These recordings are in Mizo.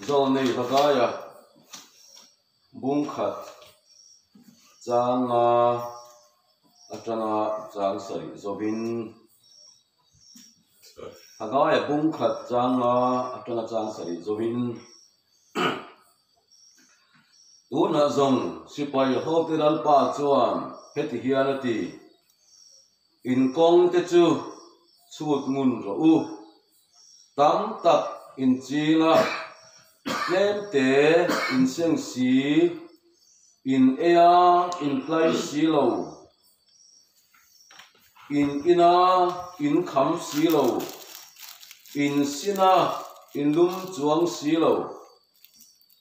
Zawlnei Hagaia bungkhat changa atanga chang sarih zawhin Hagaia bungkhat changa atanga chang sarih zawhin Tunah zawng sipai hote Lalpa chuan heti hian a ti, Inkawng te chu chhut ngun rawh u. Tam tak inching a, tlemte inseng si, in ei a intlai si lo, in in a inkham si lo, in sin a inlum chuang si lo.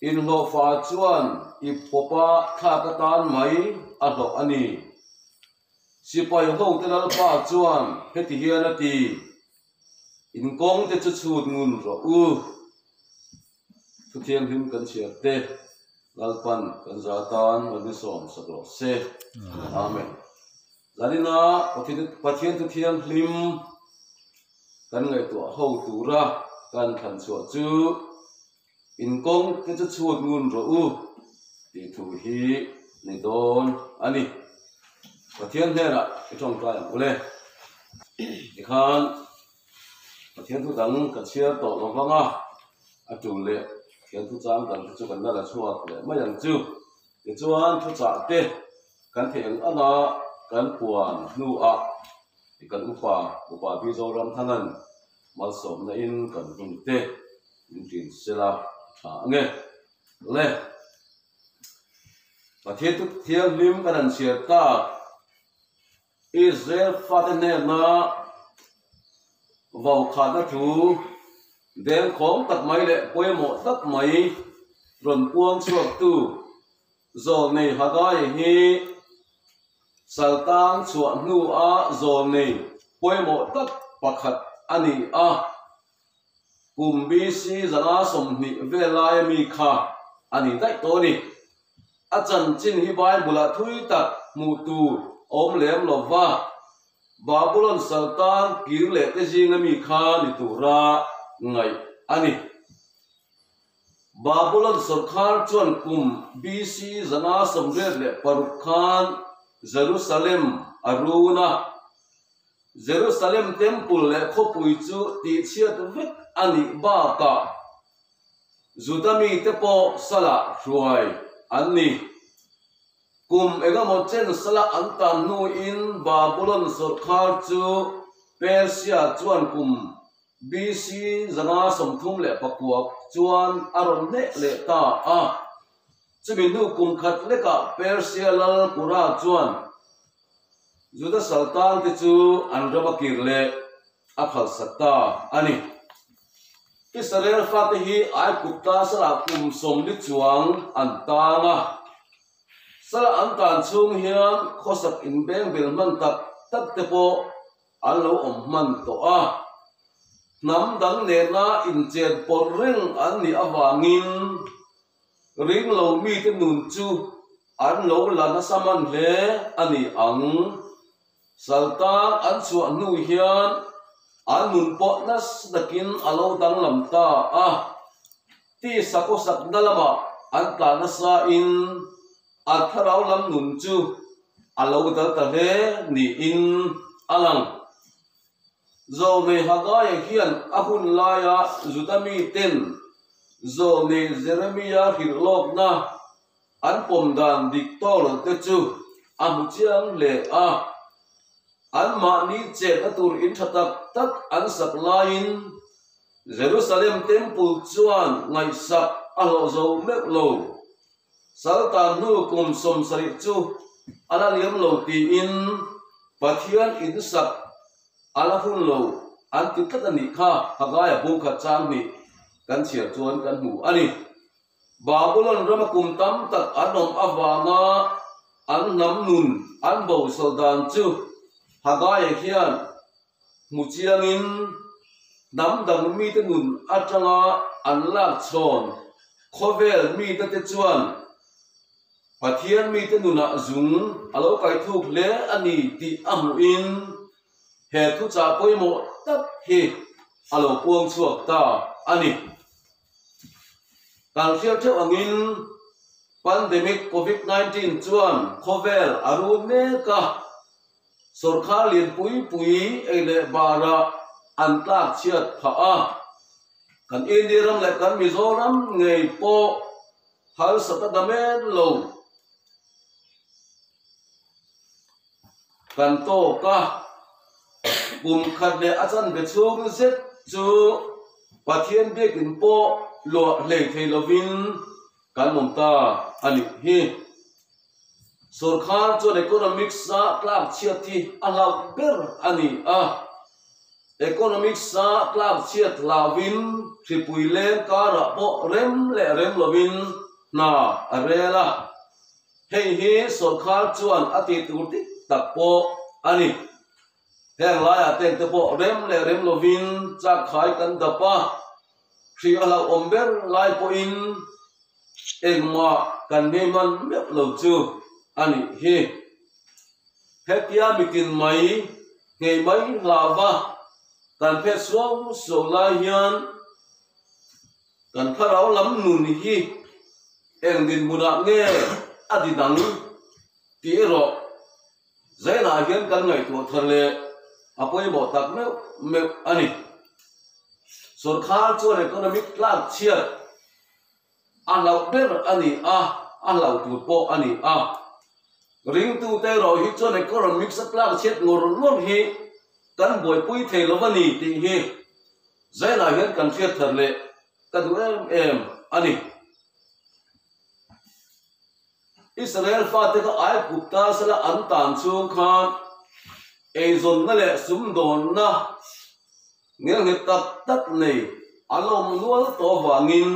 Inhlawhfa chuan ip pawpa thlak atan mai a hlawh a ni. Sipai hote Lalpa chuan heti hian a ti, Inkawng te chu chhut ngun rawh u. Thu thianghlim kan chhiar te Lalpan kan za tan rawn insawm sak rawh se. Amen. Zanina Pathian thu thianghlim kan ngaihtuah ho tura kan thlan chhuah chu Inkawng te chu chhut ngun rawh u tih thu hi ni dawn a ni. Pathian hnenah i tawngtai ang ule. Tikhan Pathian thu dang ka chhiar tawh lo vang a, a tul leh Pathian thu chang dang te chu kan la la chhuak leh mai ang chu. Tichuan thuchah te kan theih ang anga kan puan hnuah kan upa, Upa Mizoram Thangan malsawmna in kan hun te min ṭin sela tha ange. Le Pathian thu thianghlim kan han chhiar tak Israel fate hnena vaukhahna thu dengkhawm tak mai leh pawimawh tak mai rawn puang chhuaktu Zawlnei Haggai hi Saltang chhuah hnua zawlnei pawimawh tak pakhat a ni a. Kum BC 120 vel laia mi kha a ni daih tawh a ni. A chanchin hi Bible-ah thui tak hmuh tur a awm lem lo va, Babulon saltan kir leh te zinga mi kha ni tura ngaih a ni. Babulon sawrkhar chuan kum BC 586 khan Jerusalem a run a. Jerusalem Temple leh khawpui chu tihchhiat vek a nih bakah Juda mite pawh salah hruai an ni. Kum engemaw chen salah an tan hnuin Babulon sawrkhar chu Persia chuan kum BC 534 chuan a rawn hneh leh ta a. Chumi hnu kum khat lekah Persia lal Kura chuan Juda saltante chu an ram a kir leh a phalsak ta a ni. Israel fate hi Aigupta salah kum 40 chuang an tang a. Salah an tan chhung hian khawsak inbeng bel hman tak tak te pawh an lo awm hman tawh a. Hnam dang nena inchen pawlh reng an nih avangin Ringlo mite nun chu an lo la nasa man hle a ni ang. Saltan an chhuah hnu hian an nun pawh nasa takin a lo danglam ta a. Tisa khawsakna lamah an tlan nasain an thlarau lam nun chu a lo dal ta hle niin a lang. Zawlnei Hagaia hian a hun laia Juda miten Zawlnei Jeremia hrilh lawkna an pawm dan dik tawk lo te chu a hmu chiang hle a. Anmahni chetna tur in tha tak tak an sak laiin Jerusalem Temple chuan ngaihsak a hlawh zo meuh lo. Saltan hnu kum 70 chu a la liam lo tiin Pathian in sak a la hun lo an ti tlat a nih kha Hagaia bungkhat chang hnih kan chhiar chuan kan hmu a ni. Babulon rama kum tam tak an awm avanga an hnam nun an bosal dan chu Hagaia hian hmu chiangin hnam dang mite nun atanga an lak chhawn khawvel mite te chuan Pathian mite nunah zung a lo kai thuk hle a ni tih a hmuhin he thuchah pawimawh tak hi a lo puang chhuak ta a ni. Kan hriat theuh angin pandemic Covid 19 chuan khawvel a run mek a, sawrkhar lian pui pui ei leh barah an tlak chhiat phah a. Kan India ram leh kan Mizoram ngei pawh harsat a damen lo. Kan tawk a, kum khat leh a chanve chhung zet chu Pathian biakin pawh luah hlei thei lovin kan awm ta a nih hi. Sawrkhar chuan economics-a tlak chhiat hi a hlauh ber a ni a, economics-a tlak chhiat hlauhin hripui leng karah pawh rem leh rem lovin hna a rel a. Hei hi sawrkhar chuan a tih tur dik tak pawh a ni. Heng laiah teng te pawh rem leh rem lovin chak khai kan dap a, hri a hlauhawm ber lai pawhin engmah kan ngei hman meuh lo chu a nih hi. Hetia mitin mai nghei mai hlauva kan phet suau suau lai hian Kan thlarau lam nun hi eng dinhmunah nge a di dang tih erawh zainah hian kan ngaihtuah thar leh a pawimawh tak meuh meuh a ni. Sawrkhar chuan economic tlak chhiat a hlauh ber a ni a, a hlauh tur pawh a ni a. Ringtute erawh hi chuan economics a tlak chhiat ngawr ngawr hi kan buaipui thei lo a ni tih hi Zainah hian kan hriat thar leh ka duh em em a ni. Israel fate kha Aigupta sala an tan chhung khan eizawnna leh sumdawnna ngelnghet tak tak nei an awm nual tawh avangin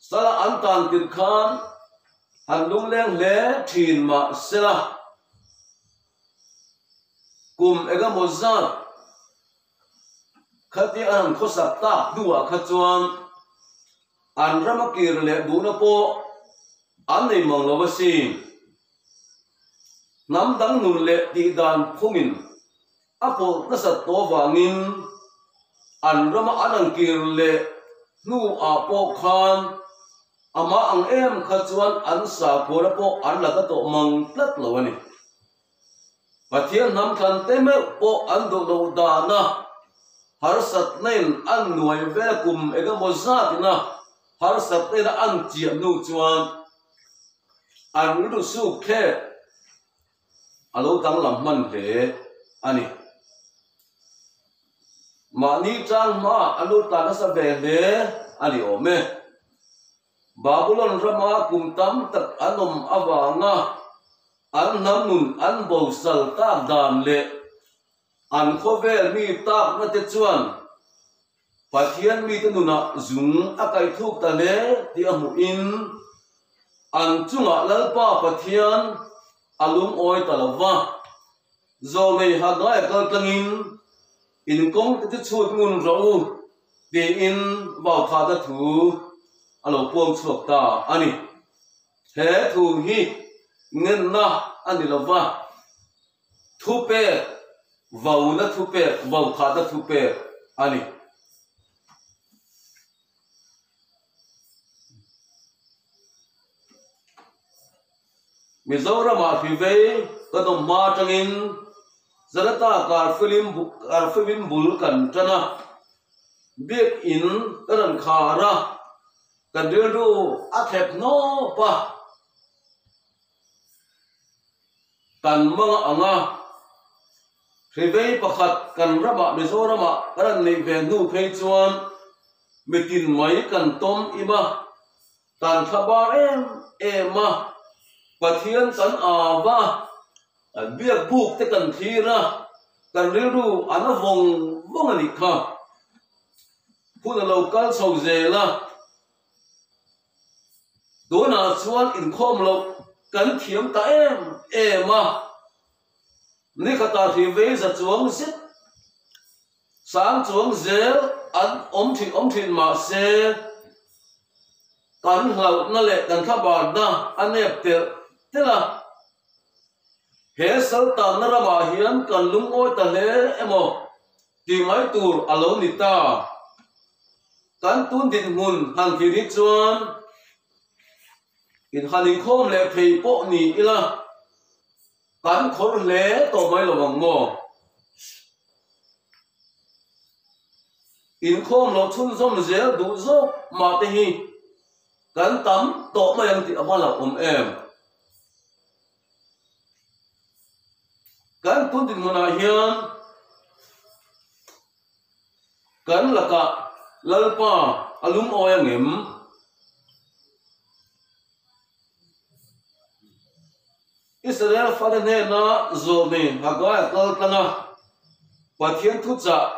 sala an tan tirh khan han lungleng hle thin mah sela kum engemaw zat Khatia an han khawsak tak hnuah kha chuan an rama kir leh duhna pawh an nei mang lo asin. Hnam dang nun leh tihdan phungin a pawlh nasat tawh avangin an rama an han kir leh hnuah pawh khan amah ang em kha chuan an sakhuana pawh an la ta tawh mang tlat lo a ni. Pathian hnam thlan te meuh pawh an duh loh dana harsatna in an nuai vel kum engemaw zatina harsatna in an chiah hnu chuan an rilru suk thlek a lo danglam hman hle a ni. Mahni tang hmaah a lut ta nasa ve hle a ni awm e. Babulon rama kum tam tak an awm avanga an hnam nun an bosal tak dan leh an khawvel mi takna te chuan Pathian mite nunah zung a kaihthuk ta hle tih a hmuhin an chungah Lalpa Pathian a lungawi ta lo va. Zawlnei Haggai a kal tlangin in kawng te chu chhut ngun rawh u tiin vaukhata thu a lo puang chhuak ta a ni. He thu hi ngenna a ni lo va, thupek, vauna thupek, vaukhata thupek a ni. Mizoramah hrivei ka dawm hma atangin Zanata karfilim bul kan tan a, biakin ka rawn khar a, kan rilru a thlep hnawp a, kan manga ang a, hrivei pakhat kan ramah Mizoramah ka rawn neih ve hnu phei chuan mitin mai kan tawm im a. Kan thla bar em em a, Pathian kan au a, kan biak buk te kan thlir a, kan rilru a na vawng vawng a nih kha. Hun a lo kal chho zel a, tunah chuan inkhawm loh kan thiam ta em em a, nikhatah hri vei za chuang zet Sang chuang zel an awm thin awm thin mah se, kan hlauhna leh kan thlabarna a nep telh telh a. He saltanna ramah hian kan lungawi ta hle emaw tih mai tur a lo ni ta. Kan tun dinhmun han thlir hi chuan inhan inkhawm leh thei pawh ni ila kan khawr hle tawh mai lo ang maw? Inkhawm loh chhunzawm zel duh zawk mah te hi kan tam tawh mai ang tih a va hlauh awm em? Kan tun dinhmunah hian kan lakah Lalpa a lungawi ang em? Israel fate hnena zawlnei Haggai a kal tlang a, Pathian thuchah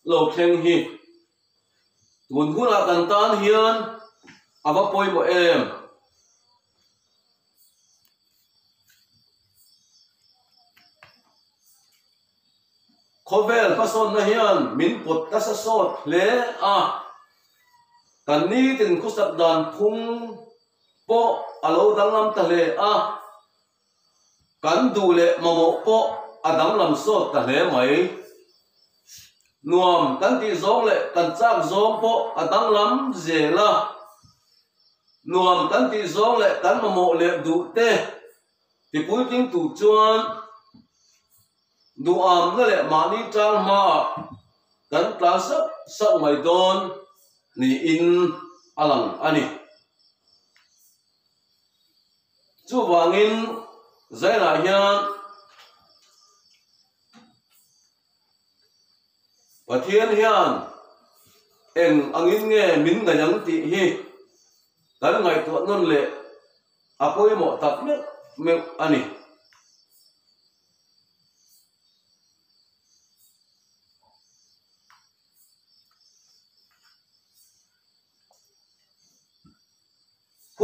lo thleng hi tun hunah kan tan hian a va pawimawh em? Khawvel hmasawnna hian min pawt nasa sawt hle a, kan nitin khawsak dan phung pawh a lo danglam ta hle a, kan duh leh mamawh pawh a danglam sawt ta hle mai. Nuam kan tih zawng leh kan chak zawng pawh a danglam zel a, nuam kan tih zawng leh kan mamawh leh duh te Tipuitling tur chuan duhamna leh mahni tang hmaah kan tlan sauh sauh mai dawn niin a lang a ni. Chuvangin Zainah hian Pathian hian eng angin nge min ngaih ang tih hi kan ngaihtuah nawn leh a pawimawh tak meuh meuh a ni.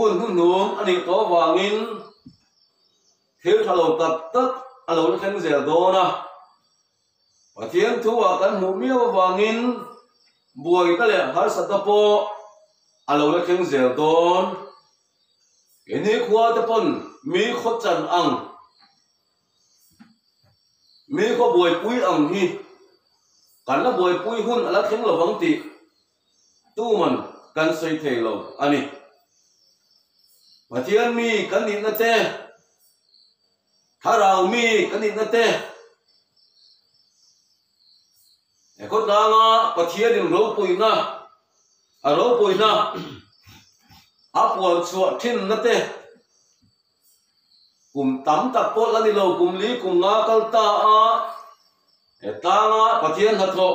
Hun hnuhnung a nih tawh avangin thil tha lo tak tak a lo la thleng zel dawn a. Pathian thu-ah kan hmuh miau avangin buaina leh harsatna pawh a lo la thleng zel dawn. Keini khua te pawn mi khaw chan ang, mi khaw buaipui ang hi kan la buaipui hun a la thleng lovang tih tuman kan sawi thei lo a ni. Pathian mi kan nihna te, Thlarau mi kan nihna te, He khawtlanga Pathianin ropuina, a ropuina a puan chhuah thinna te kum tam tak pawh la ni lo, kum li kum nga kal ta a, he tlanga Pathian hnathawh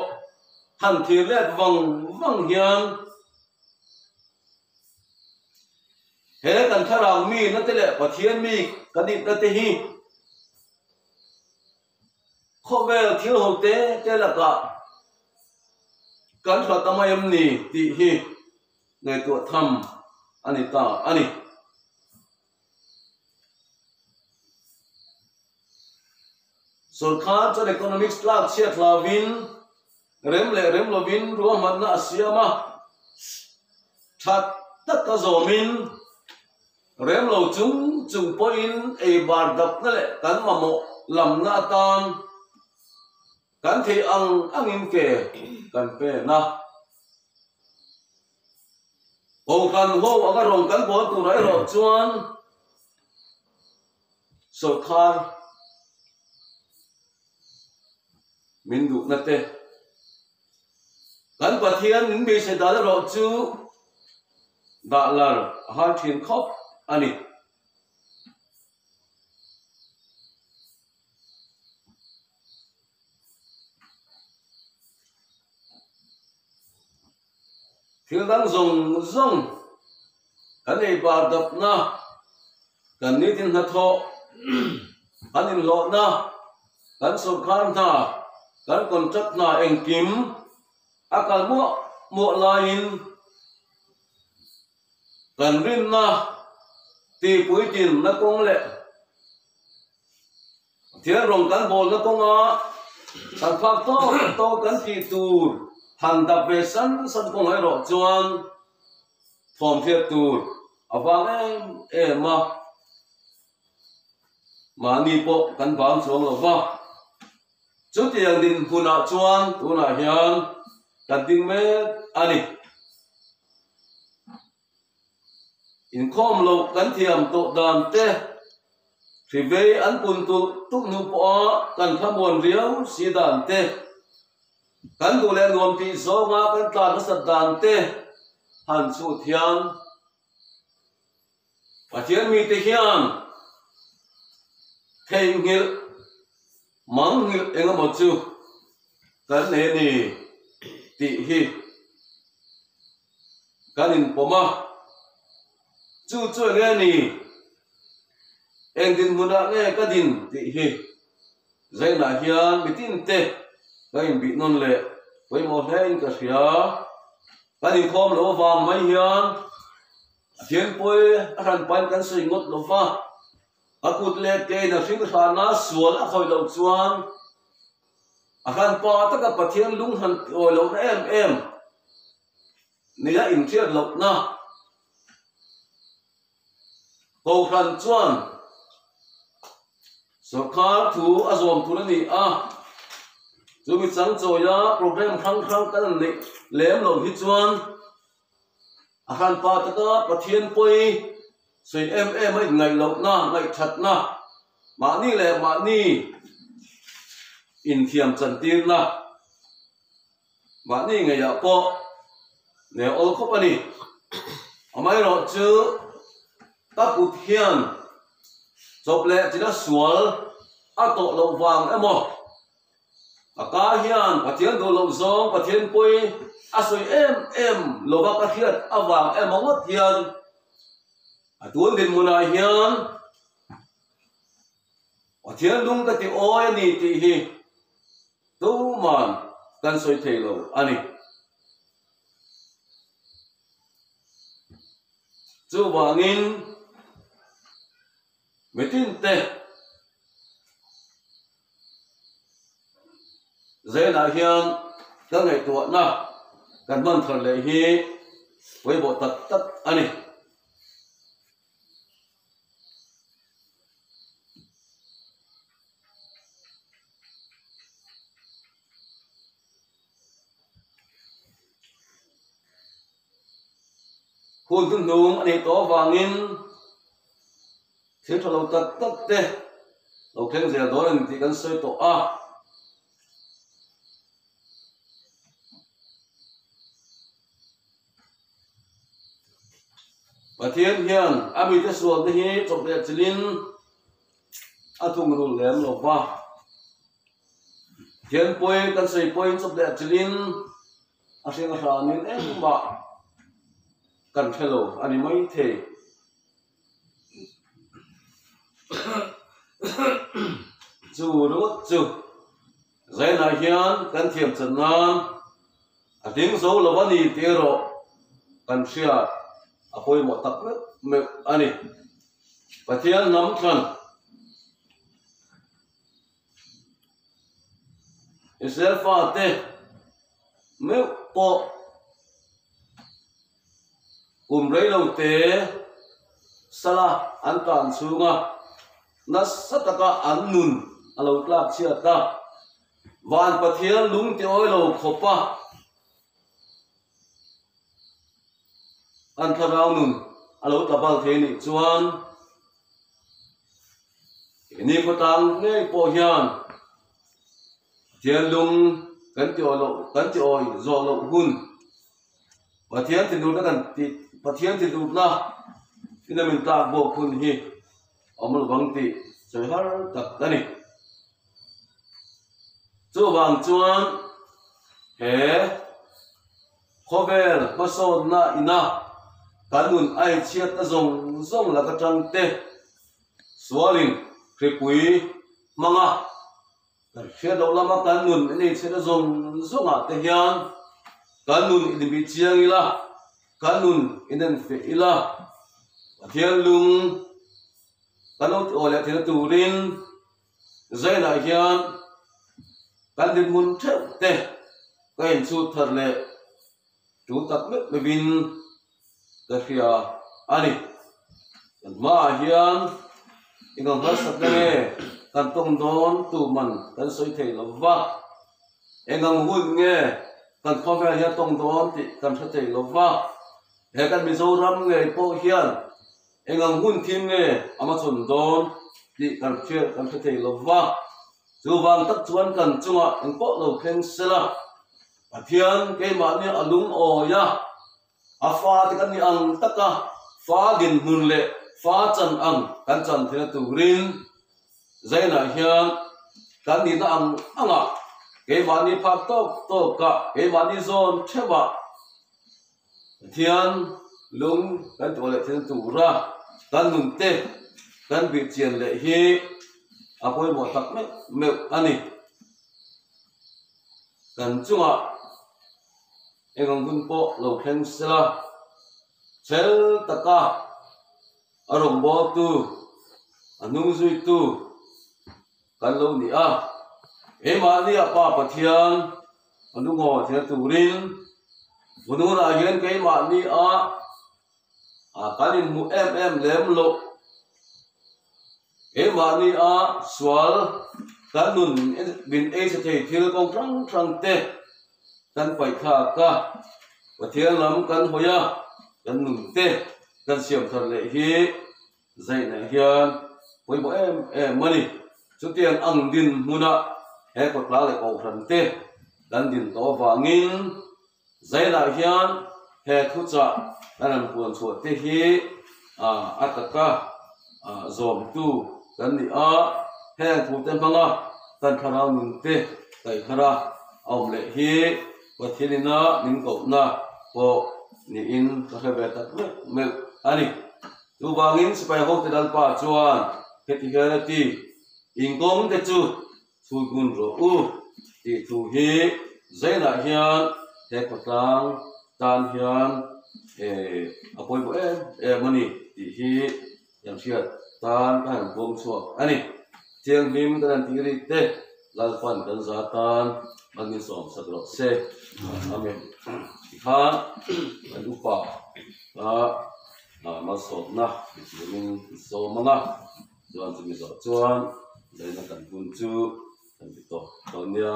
han thlir let vang vang hian he kan thlarau mi na te leh Pathian mi kan nihna te hi Khawvel thil ho te te lakah kan hla ta mai em ni tih hi ngaihtuah tham a ni ta a ni. Sawrkar chuan economics tlak chhiat hlauvin rem leh rem lovin ruahmanna a siam a, tha taka zawmin Rem lo chung chung pawhin ei bar dapna leh kan mamawh lamna atan kan theih ang angin ke kan pen a. Kohhran ho anga rawn kan bawl turah erawh chuan sawrkhar min duhna te, Kan Pathian min beisei dan erawh chu dah lar a har thin khawp a ni. Thil dang zawng zawng kan ei bar dapna, kan nitin hnathawh, kan inhlawhna, kan sawrkar hna, kan contract hna engkim a kal muah muah laiin kan rinna tihpuitinna kawng leh Pathian rawng kan bawlna kawnga kan phak tawk tawk kan tih tur han dap ve san san kawngah erawh chuan thawm hriat tur a vang em em a, mahni pawh kan bang chuang lo va. Chutiang dinhmunah chuan tunah hian kan ding mek a ni. Inkhawm loh kan thiam tawh dan te, hri vei an pun tulh tulh hnu pawha kan thlamuan riau si dan te, kan duh leh nuam tih zawnga kan tlan nasat dan te han chhut hian Pathian mite hian theihnghilh mangnghilh eng emaw chu kan nei a ni tih hi kan inpawm a, chu chu eng nge ni? Eng dinhmunah nge ka din tih hi Zainah hian mitinte ka inbih nawn leh pawimawh hlein ka hria. Kan inkhawm loh avang mai hian a thianpui a hranpain kan sawi ngawt lo va, a kut leh kein a hring hrana sual a khawih loh chuan a hranpa taka Pathian lung han awi lohna em em nia inhriat lohna Kohhran chuan sorkar thu a zawm tur a ni a, chumi changchawia program hrang hrang kan han neih lem lo hi chuan A hranpa taka Pathian pawi sawi em em a inngaih lohna, ngaihthatna, mahni leh mahni inthiam chantirna, mahni ngeiah pawh nei awl khawp a ni. Amaherawhchu ka kut hian chawp leh china sual a tawh loh vang emaw, A ka hian Pathian duh loh zawng Pathian pawi a sawi em em lova ka hriat avang emaw ngawt hian a tun dinhmunah hian Pathian lung ka ti awi a ni tih hi tuman kan sawi thei lo a ni. Chuvangin Mitinte Zainah hian ka ngaihtuahna kan hman thar leh hi pawimawh tak tak a ni. Hun hnuhnung a nih tawh avangin Thil tha lo tak tak te lo thleng zel dawn a ni tih kan sawi tawh a. Pathian hian a mite sualte hi chawp leh chilhin a thungrul lem lo va. Pathian pawi kan sawi pawhin chawp leh chilhin a hring a hranin engmah kan hre lo a ni maithei. Chu ringawt chu Zainah hian kan thiam chan nan a ding zo lo a ni tih erawh kan hriat a pawimawh tak meuh meuh a ni. Pathian hnam thlan Israel fate meuh pawh Kum reilote sala an tan chhunga nasa taka an nun a lo tlak chhiat a, Van Pathian lung ti awi lo khawpa an thlarau nun a lo tla bal thei nih chuan Keini khawtlang ngei pawh hian Pathian lung kan ti awi loh kan ti awi zawh loh hun Pathian thinurna kan tih Pathian thinurna ina min tlak bawk hun hi a awm lo vang tih sawi har tak a ni. Chuvang chuan he khawvel hmasawnna ina kan nun aichhiatna zawng zawng laka tangte sualin hripui hmanga kan hriat loh lama kan nun a nei chhiatna zawng zawngah te hian kan nun inbih chiang ila, kan nun inenfeh ila, Pathian lung kan lo ti aw leh theihna turin Zainah hian kan dinhmun theuh te ka inchhut thar leh tul tak meuh meuhin ka hria a ni. Kan hmaah hian eng ang harsatna nge kan tawng dawn tu man kan sawi thei lo va, eng ang hun nge kan khawvel hian tawng dawn tih kan hre thei lo va, he kan Mizoram ngei pawh hian. Eng ang hun thim nge a hmachhawn dawn tih kan hriat kan hre thei lo va, chuvang tak chuan kan chungah engpawh lo thleng sela, Pathian keimahni a lungawi a, a fate kan nih ang taka fa dinhmun leh fa chan ang kan chan theihna turin Zainah hian kan nihna ang angah keimahni phak tawk tawkah keimahni zawn theuhah Pathian lung kan tuah leh thil tura kan nun te kan bih chian leh hi a pawimawh tak meuh meuh a ni. Kan chungah eng ang hun pawh lo thleng sela, chhel taka a rawngbawltu, a hnungzuitu kan lo ni a. Keimahni a Pa Pathian a lungawi thei turin Vununah hian keimahni a kan inhmuh em em lem loh. Keimahni a sual kan nun min ei chhe thei thil kawng hrang hrang te kan paih thlak a, Pathian lam kan hawi a, kan nun te kan siam thar leh hi Zainah hian pawimawh em em a ni. Chutiang ang dinhmunah he kawtla leh kohhran te kan din tawh avangin Zainah hian he thuchah kan han puan chhuah te hi a taka zawmtu kan ni a, heng thute hmanga kan thlarau nun te kaihthar a awm leh hi Pathianina min kohna pawh niin ka hre ve tak meuh meuh a ni. Chuvangin sipai hote Lalpa chuan heti hian a ti, Inkawngte chu chhulhmun rawh u tih thu hi Zainah hian he khawtlang tan hian a pawimawh em em a ni tih hi kan hriat tan ka han puang chhuak a ni. Thianghlim kan han tih rik te Lalpan kan za tan an insawm sak rawh se. Amen. Tikhan kan upa a malsawmna ti turin i sawm ang a, chuan chumi zawh chuan zaina kan hun chu kan ti tawh dawn nia.